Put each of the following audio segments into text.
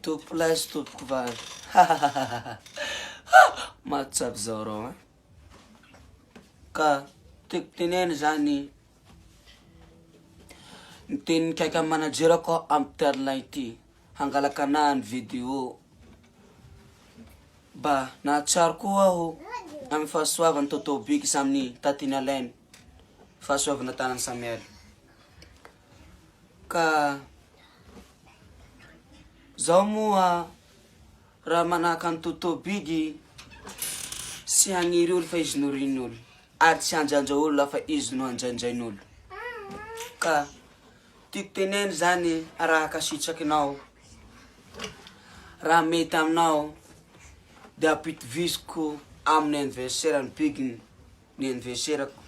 Tompoko lahy sy tompoko vavy hahahaha mahatsapy zao rô ein! Ka tiako teneny zany ny teny nikaiky amy manajerako aho amty alina ity hangalaka anah ny video mba nahatsiaro koa aho amy fahasoavany Toto Big sy aminy Taty Alain fahasoavana tanany Samuel ka Zaho moa raha manahaka an'i Toto Big tsy hagniry olo fa izy no rin'olo ary tsy hanjanja olona fa izy no hanjanjain'olo ka tiako teneny zany raha akasitrakinao raha mety aminao de ampitoviziko amin'ny anniversaire ny Big ny anniversaire-ko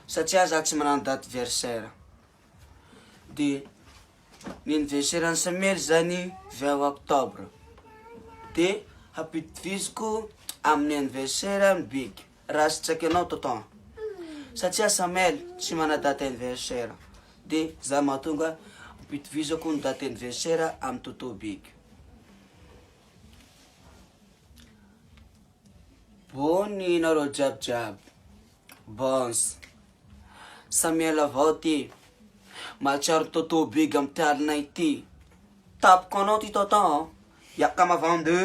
satria za tsy manano date versaire de Ny anniversaire an'i Samuel zany 20 octobre de hampitoviziko amin'ny anniversaire an'i Big raha sitraky anao tonton satria Samuel tsy mana date anniversaire de za mahatonga ampitovizako ny date anniversaire amy tonton Big. Bonne nareo jiaby jiaby. Bons. Samuel avao ty. Mahatsiaro Toto big amty alina ity. Tapoko anao ty tonton. Yaka mavandy.